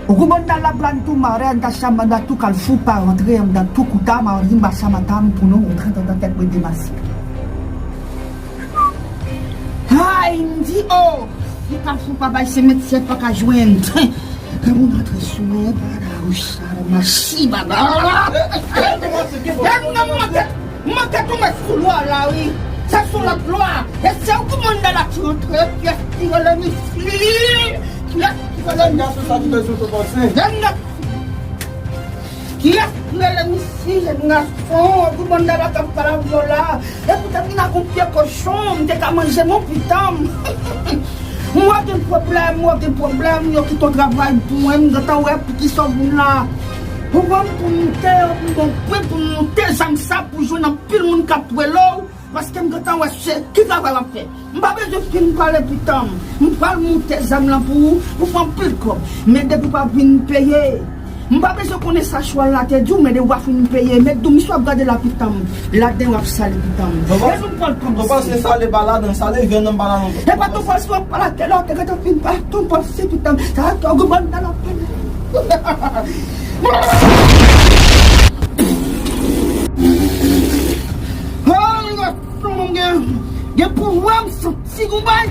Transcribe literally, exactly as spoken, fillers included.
Ogumanda la plantu marenda shamanda tu kalfupa entre mda tu kutama rimba shamatamu puno mtrenta da tet mwe demasi. Ay, m di, oh, si kalfupa bay se met se pa ka jwenn. Ke moun antre sou mwen, bada, ou chare, machi, baba. Mwen te tou met sou lwa la, wi. Se sou lòt lwa. E se ou ki mande la ki antre, pyès ki rele misi. Pyès ki rele misi. Gason sa ki bezwen to panse. Kiyès ki rele misi, jèn gason, ou ki mande la k ap pale avè w la. E poutèt m ta gon pye kochon, m te ka manje mon pitanm. M wè gen pwoblèm, m wè gen pwoblèm, yo kite w travay pou mwen, m gentan wè pou ki sa w vin la. Ou wè m pou moute, m gon pwen pou moute zam sa pou jwenn anpil moun k ap rele w, paske m gentan wè se ki travay w ap fè. M pa bezwen fin pale pitanm. M pral moute zam lan pou ou, ou fè anpil kòb. Men depi w pa vin peye, m pa bezwen konnen sa chwal la te di w, men depi w pa fin peye, men di w misye ap gade la pitanm. Ladan w ap sale pitanm. Ou panse, ou panse sale pa ladan, sale vyann nan pa ladan. E pa tou panse w ap pale atè la, ou te gentan fin pale tou panse pitanm. Sa a tou gouman nan la pale. Ay, gason, gen, gen pouvwa, m santi gon bay.